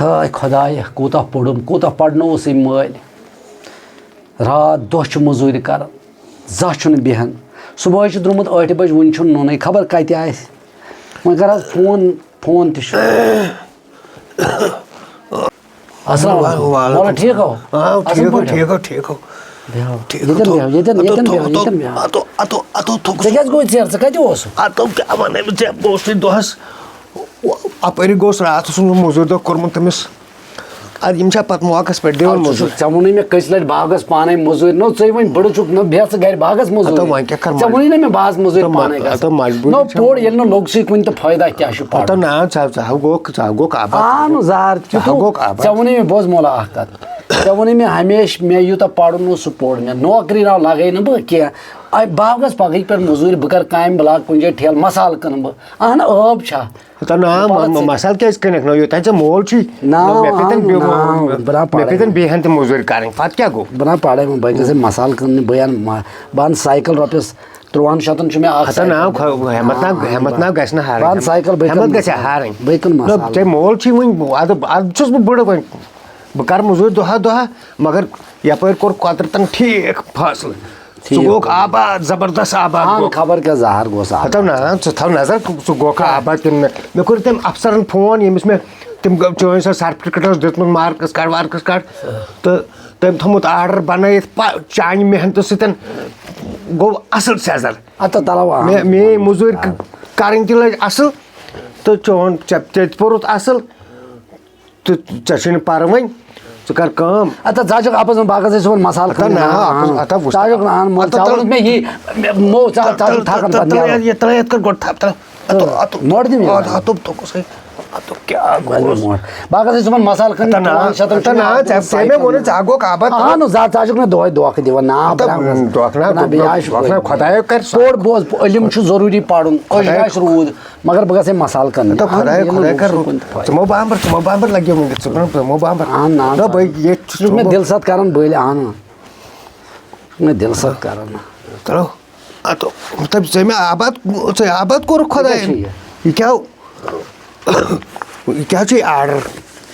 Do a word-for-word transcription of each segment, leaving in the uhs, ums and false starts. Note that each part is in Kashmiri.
ہاے خۄدایہ، کوٗتاہ پوٚرُم، کوٗتاہ پرنووُس أمۍ مٲلۍ۔ راتھ دۄہ چھُ مٔزوٗرِ کران، زانٛہہ چھُنہٕ بیٚہان۔ صُبحٲے چھُ درٛامُت ٲٹھِ بجہِ، وُنہِ چھُنہٕ نوٚنُے، خبر کتہِ آسہِ۔ وۄنۍ کر حظ فون، فون تہِ چھُ۔ السلام علیکم۔ وعلیکم مولا، ٹھیٖک ہو؟ آ، اصٕل ٹھیٖک ہو، پٲٹھۍ ہو؟ ٹھیٖک ہو، ٹھیٖک ہو۔ بیٚہو۔ ٹھیٖک ییٚتٮ۪ن ہو۔ بیٚہو، ییٚتٮ۪ن، اتو، ییٚتٮ۪ن بیٚہو، اتو، ییٚتٮ۪ن بیٚہو۔ اتو، اتو، اتو، اتو۔ ژےٚ کیٛازِ گوٚو ژیر؟ ژٕ کتہِ اوسُکھ؟ اتو کیٛاہ ونَے بہٕ ژےٚ؟ بہٕ اوسُس دۄہس، اپٲری گوٚو راتھ، اوسُم مٔزوٗرۍ دۄہ کوٚرمُت تٔمِس۔ ادٕ یِم چھا پتہٕ موقعس پٮ۪ٹھ دِوان اَدٕ ژٕ مٔزوٗرۍ؟ چھُکھ، ژےٚ ووٚنُے مےٚ کٔژِ لٹہِ باغس پانَے مٔزوٗرۍ۔ نو، ژٕے وۄنۍ بٔڑٕ چھُکھ، نہ بیٚہہ ژٕ گرِ باغس مٔزوٗرۍ۔ ہتو وۄنۍ کیٛاہ کرٕ ژےٚ مجبوٗری؟ ووٚنُے نہ مےٚ بہٕ آسہٕ مٔزوٗرۍ ہتو مہ-، پانَے گژھان۔ ہتو مجبوٗری نو، چھےٚ پوٚر مجبوٗری۔ ییٚلہِ نہٕ لوٚگسٕے کُنہِ تہٕ فٲیدہ کیٛاہ چھُ پتہٕ پرُن؟ نہ، ژٕ، ژٕ ہا گوٚکھ، ژٕ ہا گوٚکھ آباد۔ آ، نہٕ زہر چھُ ژٕ ہا تو۔ گوٚکھ آباد۔ ژےٚ ووٚنُے مےٚ، بوز مولا اکھ کتھ۔ ژےٚ ووٚنُے مےٚ ہمیشہِ، مےٚ یوٗتاہ پرُن اوس سُہ پوٚر مےٚ۔ نوکری راو لگے نہٕ بہٕ کینٛہہ۔ اے، بہٕ ہا گژھٕ پگہٕکۍ پٮ۪ٹھ مٔزوٗرۍ، بہٕ کرٕ کامہِ، بہٕ لاگہٕ کُنہِ جایہِ ٹھیلہٕ، مسالہٕ کٕنہٕ بہٕ۔ اہن، ٲب چھا؟ ہتا نا، بہٕ پتہٕ م-، ژٕ مسالہٕ کیٛازِ کٕنکھ نہٕ؟ یوٚتام ژےٚ مول چھُے۔ نا، مےٚ کتٮ۪ن اہن، بیٚہو-، نا، مےٚ بہٕ نا پرے۔ کتٮ۪ن بیٚہن تہِ مٔزوٗرۍ کرٕنۍ؟ پتہٕ کیٛاہ گوٚو؟ بہٕ نا پرے وۄنۍ، بہٕ گژھٕ مسالہٕ کٕننہِ، بہٕ انہٕ ما-، بہٕ انہٕ سایکل رۄپیس ترُوہن شتن چھُ مےٚ اکھ ہتا نا، سایکل۔ خۄ-، ہٮ۪مت نا، بہٕ ہٮ۪مت نا گژھِ نہٕ ہارٕنۍ۔ بہٕ انہٕ سایکل، بہٕ ہٮ۪مت کٕنہٕ گژھِ مسالہٕ۔ ہارٕنۍ۔ بہٕ کٕنہٕ نہ، مسالہٕ۔ ژےٚ مول چھُے وۄنۍ، ادٕ، ادٕ چھُس بہٕ بٕڑٕ وۄنۍ۔ بہٕ کرٕ مٔزوٗرۍ دۄہا دۄہا، مگر یپٲرۍ کوٚر قۄدرتن ٹھیٖک فٲصلہٕ۔ ٹھیٖک۔ ژٕ گوٚکھ آباد، زبردست آباد اہن، گوٚکھ۔ خبر کیٛاہ زہر گوٚس آباد۔ ہتو نا، ژٕ تھاو نظر، ژٕ گوٚکھا آباد کِنہٕ نہ؟ مےٚ کوٚر تٔمۍ افسرن فون، ییٚمِس مےٚ تِم چٲنۍ سۄ سرٹیفکیٹ ٲس دِژمٕژ، مارکس کارڈ وارکس کارڈ، تہٕ تٔمۍ تھوٚمُت آرڈر بنٲیِتھ پا-، چانہِ محنتہٕ سۭتۍ گوٚو اصل سیزر۔ ہتو تلو آ۔ مےٚ، میٲنۍ مٔزوٗرۍ ک-، کرٕنۍ تہِ لٔج اصل، تہٕ چون، ژےٚ، ژےٚ تہِ پوٚرُتھ اصل۔ تہٕ ژےٚ چھُے نہٕ پَرٕ وۄنۍ، ژٕ کر کٲم۔ اَدٕ ژٕ حظ چھُکھ اَپَز وۄنۍ باغَس ٲسۍ صُبحن مَسالہٕ ہَتہ کٕنٕنۍ۔ نہ، آ، اَپَز، آ۔ ہَتہ وٕچھ۔ ژٕ حظ چھُکھ نہٕ اَنان، مول، ژٕ حظ ووٚنُتھ مےٚ یی، مےٚ، مو، ژٕ حظ، ژٕ حظ چھُکھ تھَکان پَتہٕ تَلہٕ نیران۔ یہِ تَلہٕ یَتھ کٔر گۄڈٕ تھَپھ، تَلہٕ۔ اَتھ، اَتھ، مۄٹھ دِم یہِ اَتھ، زَن۔ اَتھ، اَتھ، اَتھ، اَتھ، کیٛاہ گوٚو؟ باغَس ٲسۍ صُبحن مَسالہٕ کٕنٕنۍ، ہَتہ نہ، تُلان شیٚتَن ہَتہ چھُ نہ، مےٚ ژےٚ، ژےٚ مےٚ ووٚنُے، ژٕ ہا گوٚکھ آباد۔ اَہَن حظ، ژٕ حظ، ژٕ حظ چھُکھ مےٚ دۄہَے دھوکہٕ دِوان۔ نا، ہَتہ، بہٕ نہ، دھوکہٕ نہ، بہٕ نہ، بیٚیہِ آسہٕ خۄداے کَرِ سُہ۔ پوٚر بوز، علم چھُ ضروٗری پَرُن، خۄداے خۄش آسہِ روٗد۔ مگر بہٕ گژھٕ ہے مسالہٕ کٕننہِ۔ تہٕ خۄداے، اہن، ییٚلہِ خۄداے نہٕ کَرِ لوٗکھ رُت۔ کُن تہِ فٲیدٕ۔ ژٕ مہٕ بامبر، ژٕ مہٕ بامبر، لَگیو وٕنکٮ۪س، ژٕ مہٕ، ژٕ مہٕ بامبر۔ اہن، نہ، نہ، نہ، بہٕ، ییٚتہِ چھُس ژٕ چھُکھ مےٚ بہٕ۔ دِل ساتھ کران بٔلۍ، اہن۔ ژٕ چھُکھ مےٚ دِل ساتھ کران۔ چلو، اَتھ، مطلب، ژےٚ مےٚ آباد، ژےٚ آباد کوٚرُکھ خۄدایَن۔ یہِ کیٛاہ چھُ یہِ؟ یہِ کیٛاہ؟ یہِ کیٛاہ چھُ یہِ آرڈر؟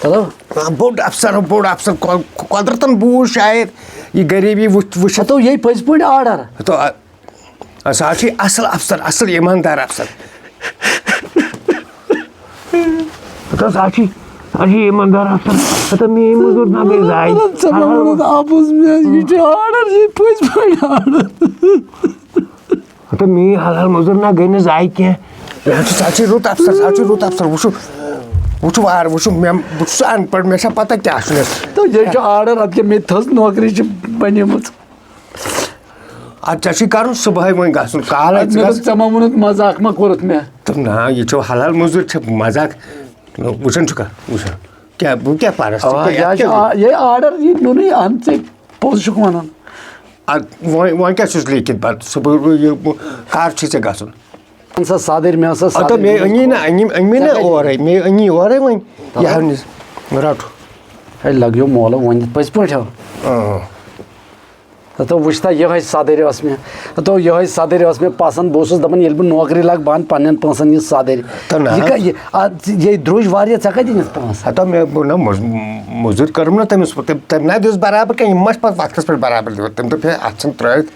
چلو۔ بوٚڑ افسر، بوٚڑ افسر، قۄ-، قۄدرتن بوٗز شاید یہِ غریٖبی وٕچھ-، وٕچھِتھ۔ ہتو، یہِ پٔزۍ پٲٹھۍ آرڈر۔ ہتو، آ، سُہ حظ چھُ اصل افسر، اصل ایماندار افسر۔ ہتہٕ حظ، سُہ حظ چھُ، سُہ حظ چھُ ایماندار افسر۔ ہتہٕ میٛٲنۍ مٔزوٗر نہ گٔے ضایع۔ ژےٚ ما ووٚنُتھ اَپُز مےٚ، یہِ چھُ آرڈر، یہِ پٔزۍ پٲٹھۍ آرڈر۔ ہتہٕ میٛٲنۍ حلال مٔزوٗر نہ گٔے نہٕ ضایع کینٛہہ۔ یہِ حظ چھُ، سُہ حظ چھُ رُت افسر، سُہ حظ چھُ رُت افسر۔ وٕچھِو، وٕچھِو وارٕ، وٕچھِو، مےٚ، بہٕ چھُس اَن پَڑھ، مےٚ چھا پَتہ کیٛاہ چھُ مےٚ۔ تہٕ یہِ چھُ آرڈر، اَتھ کیٛاہ مےٚ تہِ تھٔز نوکری چھِ بَنیمٕژ۔ اَدٕ ژےٚ چھُے کَرُن صُبحٲے وۄنۍ گژھُن، کالے اَدٕ ژٕ مےٚ گژھ۔ دوٚپ، ژےٚ ما ووٚنُتھ مذاق ما کوٚرُتھ مےٚ؟ دوٚپ، نہ، یہِ چھو حلال مٔزوٗرۍ، چھِ مذاق۔ وٕچھان چھُکھا، وٕچھان۔ کیٛاہ، بہٕ کیٛاہ پَرس؟ آ، ژٕ کیٛاہ، یہِ حظ چھُ، کیٛاہ آ، یہِ آرڈر یہِ نیوٗنٕے اَہَن ژےٚ، پوٚز چھُکھ وَنان۔ اَدٕ وۄنۍ، وۄنۍ کیٛاہ چھُس لیکھِتھ پَتہٕ؟ صُبحٲے یہِ، کَر چھُے ژےٚ گژھُن؟ اَن سا صدٕرۍ، مےٚ ٲس سا اَدٕ صدٕرۍ مےٚ دِژمٕژ أنی نہ، کال۔ أنی، أنۍ مےٚ ژےٚ نہ کَتہِ؟ اورَے، مےٚ أنی اورَے وۄنۍ۔ تَلہٕ۔ یہِ ہاو نہٕ رَٹھ۔ ہے، لَگیو مولہٕ وۄنۍ پٔزۍ پٲٹھۍ ہا۔ اۭں۔ ہتو وٕچھ تا، یِہوٚے صدٕرۍ ٲس مےٚ، ہتو یِہوٚے صدٕرۍ ٲس مےٚ پسنٛد۔ بہٕ اوسُس دَپان، ییٚلہِ بہٕ نوکری لاگہٕ، بہٕ اَنہٕ پنٛنٮ۪ن پونٛسَن یہِ صدٕرۍ۔ تہٕ نہ یہِ حظ۔ کا-، یہِ، اَتھ، یہِ درٛوج واریاہ، ژےٚ کَتہِ أنِتھ پونٛسہٕ؟ ہتو مےٚ، بہٕ نہ مٔز-، مٔزوٗرۍ کٔرٕم نہ تٔمِس، تٔمۍ، تٔمۍ نہ دیُت برابر کینٛہہ، یِم ما چھِ پَتہٕ وقتَس پٮ۪ٹھ برابر دِوان؟ تٔمۍ دوٚپ، ہے، اَتھ ژھٕن ترٛٲوِتھ،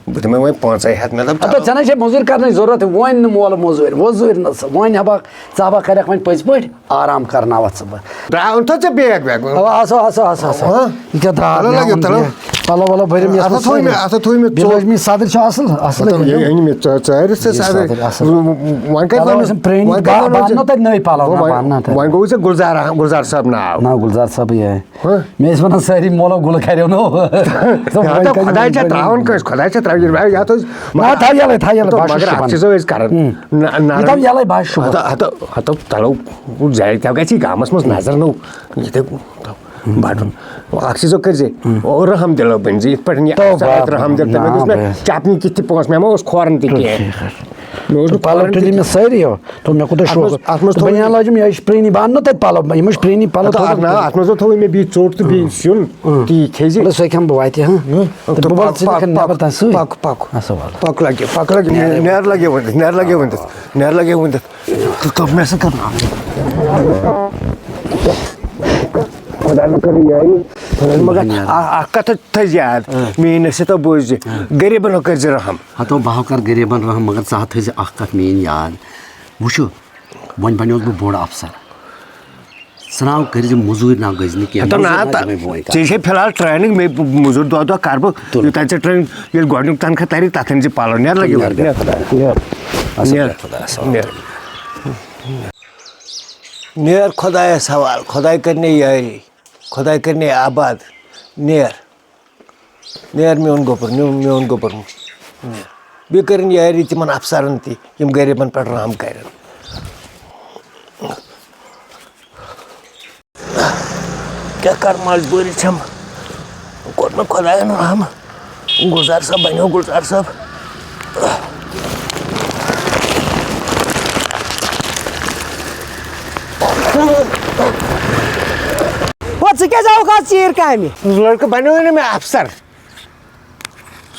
بہٕ دِمَے وۄنۍ پانٛژَے ہَتھ۔ مےٚ دوٚپ، ہتو چلو۔ ژےٚ نہ چھے مٔزوٗرۍ کَرنٕچ ضوٚرَتھ، وۄنۍ نہٕ مولہٕ مٔزوٗرۍ، وۄزوٗرۍ نہ ژٕ، وۄنۍ ہا بہٕ، ژٕ ہا بہٕ کَرٮ۪کھ وۄنۍ پٔزۍ پٲٹھۍ۔ آرام کرناوتھ ژٕ بہٕ۔ درٛاو تہٕ ژےٚ بیگ ویگ؟ اَوا، آسو، آسو، آسو، آسو۔ ہاں؟ یہِ کیٛاہ درٛاو؟ تَلہٕ مےٚ لَگیو، ووٚن تَلہٕ۔ یہِ۔ پَلو وَلو بٔرِم یَتھ اَتھ منٛز ہا تھوٚو مےٚ، سورُے۔ اَتھ ہا تھوٚو مےٚ بیٚیہِ ژوٚٹ۔ لٲج مےٚ یہِ صدٕر چھُ اَصٕل، اَصٕل مطلب، لٲگِتھ۔ یہِ أنۍ مےٚ ژ-، ژٲرِس تہٕ یہِ صدٕر۔ صدٕر اَصٕل۔ وۄنۍ کَتہِ پَلو وَنو؟ ٲسۍ یِم پرٛٲنی، وۄنۍ کَتہِ با-، وَنو بہٕ اَنہٕ ژےٚ؟ نو تَتہِ نٔوۍ پَلو، وۄنۍ، نہ، وۄنۍ، بہٕ اَنہٕ نہ تَتہِ۔ وۄنۍ گوٚو ژےٚ گُلزار، گُلزار صٲب ناو۔ نہ، گُلزار صٲبٕے یہِ۔ ہاں؟ مےٚ ٲسۍ وَنان سٲری، مولو گُلہٕ کَریو نو۔ ژٕ وۄنۍ ہَتو کَتہِ خۄداے چھےٚ وۄنۍ ترٛاوان کٲنٛسہِ، خۄداے چھےٚ ترٛاوان۔ یَتھ اوس نہ، تھاو یَلَے، تھاو یَلَے، ہَتو بہٕ ہا چھُس مگر اَکھ شِپَن۔ چیٖزو أسۍ کَران۔ ہُم۔ نہ، نہ، یہِ تھاو یَلَے، بہٕ ہا چھُس شِپَن۔ ہَتو، ہَتو، ہَتو، تَلو، زیادٕ تہِ گژھِ یہِ گامَس منٛز نظر نو۔ یہِ تہِ بَڑُن۔ اَکھ چیٖزو کٔرۍ زِ، او رحم دِلو بٔنۍ زِ، یِتھ پٲٹھۍ یہِ تو اَکھ ساتہٕ باب، رحم دِل، تٔمۍ نا دوٚپ مےٚ، بے۔ چَپنہِ کِتھ تہِ پونٛسہٕ، مےٚ ما اوس کھورَن تہِ تو کینٛہہ۔ ٹھیٖک حظ۔ مےٚ اوس تہٕ نہٕ پَلو کھورَن تہِ تُلِم مےٚ کینٛہہ۔ سٲری ہو۔ تہٕ مےٚ کوٗتاہ اَتھ منٛز، شوق۔ اَتھ منٛز تہٕ تھوٚو بٔنیان مےٚ لاجِم، یہِ چھِ پرٛٲنی، بہٕ اَنہٕ نہٕ تَتہِ پَلو، یِم چھِ پرٛٲنی پَلو ہَتو، تھوڑا اَتھ نا، تہٕ۔ اَتھ منٛز تھوٚو مےٚ بیٚیہِ ژوٚٹ تہٕ بیٚیہِ سیُن، اۭں۔ تی کھیٚیہِ زِ۔ وَلہٕ سُہ کھٮ۪مہٕ بہٕ وَتہِ، ہاں۔ اۭں، تہٕ تہٕ بہٕ وَلہٕ پَکھ، ژٕ پَکھ، لٮ۪کھَن نٮ۪بَر پَکھ، تام سۭتۍ۔ پَکھ، پَکھ، اَصٕل وَلہٕ۔ پَکھ لَگہِ، پَکھ لَگہِ، نیر۔ نیر لَگہِ وۄنۍ، نیر لَگہِ وۄنۍ تَتھ، نیر لَگہِ وۄنۍ تَتھ۔ تہٕ، تہٕ مےٚ سۭتۍ کَتھ۔ خۄداے ما کَرِ یٲری۔ مگر اَ-، اَکھ کَتھ تھٲیزِ یاد، میٛٲنۍ ٲسِو تہٕ بوٗزِ، غریٖبَن ہُنٛد کٔرزِ رحم۔ ہَتو بہٕ ہا کَرٕ غریٖبَن رحم، مگر ژٕ ہا تھٲیزِ اَکھ کَتھ میٛٲنۍ یاد۔ وٕچھِو، وۄنۍ بَنیوس بہٕ بوٚڑ اَفسَر۔ ژٕ ناو کٔرۍ زِ مٔزوٗرۍ ناو گٔژھۍ نہٕ کینٛہہ۔ ہَتو نا، مٔزوٗرۍ ناو تہِ تہِ-، مےٚ بوے کَرٕ۔ ژےٚ چھے فِلحال training، مےٚ مٔزوٗرۍ دۄہ دۄہ کَرٕ بہٕ۔ تُل۔ یوٗتاہ ژےٚ training، ییٚلہِ گۄڈٕنیُک تَنخواہ تَرِ، تَتھ أنۍ زِ پَلو۔ نیر لَگہِ نیر، وَرٕ، نیر۔ نیر۔ اَصٕل نیر۔ پٲٹھۍ خۄدایَس حوالہٕ۔ نیر۔ نیر خۄدایَس حوالہٕ، خۄداے کَرِ نے یٲری، خۄداے کَرِ نے آباد۔ نیر۔ نیر میون گوٚبُر، میون، میون گوٚبُر۔ نیر۔ بیٚیہِ کٔرِن یٲری تِمن افسرن تہِ، یِم غریٖبن پٮ۪ٹھ رحم کرن۔ کیٛاہ کر، مجبوٗری چھم۔ کوٚر مےٚ خۄداین رحم۔ گُلزار صٲب بنیو گُلزار صٲب۔ او، ژٕ کیٛازِ آوُکھ آز ژیٖرۍ کامہِ؟ لڑکہٕ بنیووٕے نہٕ مےٚ افسر۔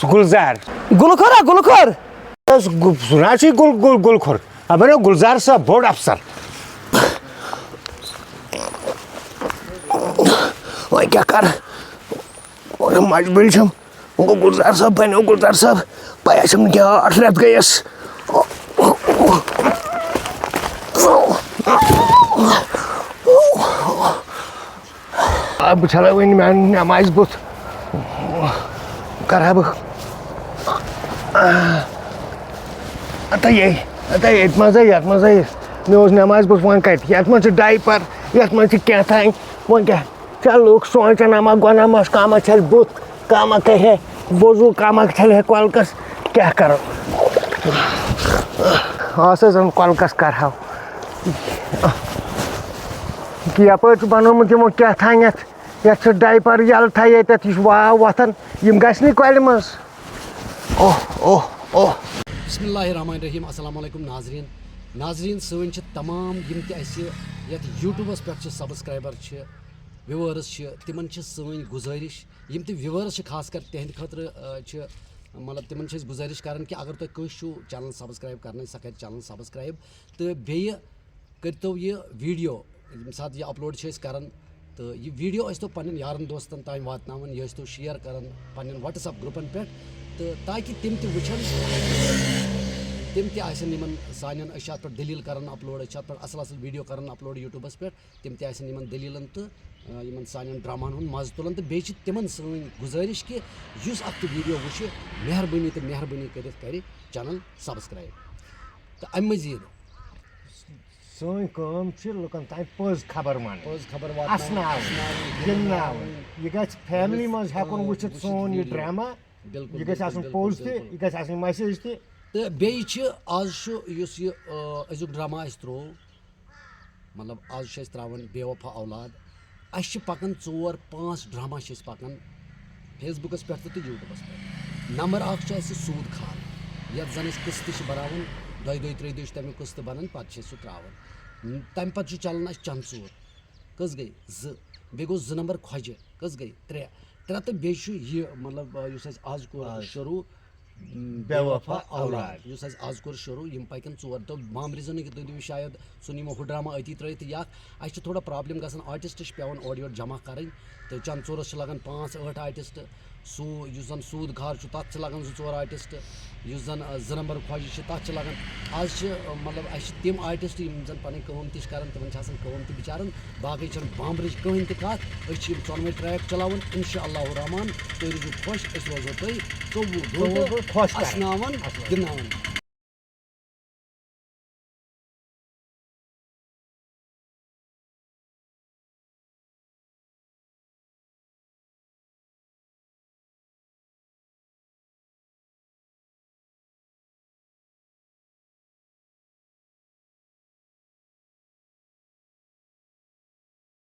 سُہ گُلزار۔ گُلہٕ کھوٚر ہا، گُلہٕ کھوٚر۔ سُہ گُ-، سُہ نہ حظ چھُے گُل، گُل، گُلہٕ کھوٚر۔ اَتھ بنیو گُلزار صٲب بوٚڑ افسر۔ وۄنۍ کیٛاہ کَرٕ؟ مجبوٗری چھَم۔ وۄنۍ گوٚو گُلزار صٲب بنیو گُلزار صٲب۔ پَیہ چھَم نہٕ کینٛہہ، ٲٹھ رٮ۪تھ گٔیَس۔ آ، بہٕ چھَلے وۄنۍ میٛانہِ نٮ۪مازِ بُتھ۔ کَرٕ ہا بہٕ۔ آ، اَتَے یے، اَتَے ییٚتہِ منٛزٕے، یَتھ منٛزٕے۔ مےٚ اوس نٮ۪مازِ بُتھ، وۄنۍ کَتہِ؟ یَتھ منٛز چھِ diaper، یَتھ منٛز چھِ کینٛہہ تام۔ وۄنۍ کیٛاہ؟ چھا لُکھ سونٛچان، اما گۄناہ ما چھُ، کانٛہہ ما چھَلہِ بُتھ، کانٛہہ ما کَرِ ہے وضوٗ، کانٛہہ ما چھَلہِ ہے کۄلکَس، کیٛاہ کَرو؟ آس حظ زَن کۄلکَس کَرٕہاو۔ یَپٲرۍ چھُ بَنومُت یِمو کیٛاہ تام یَتھ، یَتھ چھُ diaper یَلہٕ تھاے ییٚتٮ۪تھ، یہِ چھُ واو وۄتھان، یِم گژھِ نہٕ کۄلہِ منٛز۔ اوہ، اوہ، اوہ۔ بسم اللہ الرحمن الرحیم۔ السلام علیکم ناظرین۔ ناظرین، سٲنۍ چھِ تمام یِم تہِ اَسہِ یَتھ YouTubeس پٮ۪ٹھ چھِ subscriber چھِ، viewers چھِ، تِمن چھِ سٲنۍ گُزٲرِش، یِم تہِ viewers چھِ خاص کر تِہنٛدِ خٲطرٕ، آ، چھِ، مطلب، تِمن چھِ أسۍ گُزٲرِش کران کہِ اگر تۄہہِ کٲنٛسہِ چھُو channel subscribe کرنٕے، سۄ کرِ channel subscribe۔ تہٕ بیٚیہِ کٔرۍتو یہِ video، ییٚمہِ ساتہٕ یہِ upload چھِ أسۍ کران، تہٕ یہِ video ٲسۍتو پننٮ۪ن یارن دوستن تام واتناوان، یہِ ٲسۍتو share کران پننٮ۪ن WhatsApp groupن پٮ۪ٹھ، تہٕ تاکہِ تِم تہِ وٕچھن، تِم تہِ آسن یِمن سانٮ۪ن، أسۍ چھِ اتھ پٮ۪ٹھ دٔلیٖل کران upload، أسۍ چھِ اتھ پٮ۪ٹھ اصل اصل video کران upload YouTubeس پٮ۪ٹھ، تِم تہِ آسن یِمن دٔلیٖلن تہٕ، آ، یِمن سانٮ۪ن ڈراماہن ہُنٛد مزٕ تُلان۔ تہٕ بیٚیہِ چھِ تِمن سٲنۍ گُزٲرِش کہِ یُس اکھ تہِ video وٕچھِ، مہربٲنی تہٕ مہربٲنی کٔرِتھ کرِ channel subscribe۔ تہٕ امہِ مزید سٲنۍ کٲم چھِ لُکن تام پٔز خبر ونٕنۍ۔ پٔز خبر واتناوٕنۍ، اسناوٕنۍ، اسناوٕنۍ، گِنٛدناوٕنۍ۔ گِنٛدناوٕنۍ۔ یہِ گژھِ family منٛز ہٮ۪کُن وٕچھِتھ وٕچھِتھ سون یہِ video۔ ڈرامہ۔ بِلکُل، یہِ گژھِ بِلکُل، آسُن بِلکُل، پوٚز تہِ، بِلکُل۔ یہِ گژھِ آسٕنۍ message تہِ۔ تہٕ بیٚیہِ چھِ آز چھُ یُس یہِ، آ، أزیُک ڈرامہ اَسہِ ترٛوو، مطلب، آز چھِ أسۍ ترٛاوان بے وفا اولاد۔ اَسہِ چھِ پَکان ژور پانٛژھ ڈرٛاما چھِ أسۍ پَکان Facebookس پٮ۪ٹھ تہِ تہٕ YouTubeس پٮ۪ٹھ۔ نمبر اَکھ چھُ اَسہِ سوٗد خار، یَتھ زَن أسۍ قٕسطٕ چھِ بَناوان، دۄیہِ دۄہہِ ترٛیٚیہِ دۄہہِ چھِ تَمیُک قٕسطٕ بَنان، پَتہٕ چھِ أسۍ سُہ ترٛاوان۔ تَمہِ پَتہٕ چھُ چَلان اَسہِ چَنٛدٕ ژوٗر۔ کٔژ گٔے؟ زٕ۔ بیٚیہِ گوٚو زٕ نمبر کھۄجہِ۔ کٔژ گٔے؟ ترٛےٚ۔ ترٛےٚ تہٕ بیٚیہِ چھُ یہِ، مطلب، آ، یُس اَسہِ آز کوٚر آز۔ شروٗع، م، بے وفا اولاد۔ یُس اَسہِ آز کوٚر شروٗع، یِم پَکن ژور دۄہ۔ بامبرِ زٲنٕکۍ تُہۍ دِیِو شاید سُہ نِمو ہُہ ڈرٛاما أتی ترٛٲیِتھ تہٕ یہِ اَکھ۔ اَسہِ چھِ تھوڑا problem گژھان، artist چھِ پٮ۪وان اورٕ یورٕ جمع کَرٕنۍ تہٕ چَنٛدٕ ژورَس چھِ لَگان پانٛژھ ٲٹھ artist۔ سُہ یُس زَن سوٗد گار چھُ، تَتھ چھِ لَگان زٕ ژور artist۔ یُس زَن، آ، زٕ نمبر کھۄجہِ چھِ، تَتھ چھِ لَگان۔ آز چھِ، آ، مطلب، اَسہِ چھِ تِم artist یِم زَن پَنٕنۍ کٲم تہِ چھِ کَران، تِمَن چھِ آسان کٲم تہِ بِچارَن۔ باقٕے چھَنہٕ بامبرٕچ کٕہٕنۍ تہِ کَتھ۔ أسۍ چھِ یِم ژۄنوَے track چَلاوان۔ اِنشاء اللہ الرحمن، تُہۍ روٗزِو خۄش، أسۍ روزو تۄہہِ ژوٚوُہ گٲنٛٹہٕ ژوٚوُہ گٲنٛٹہٕ خۄش کَران۔ اَسناوان، اَسناوان۔ گِنٛدناوان۔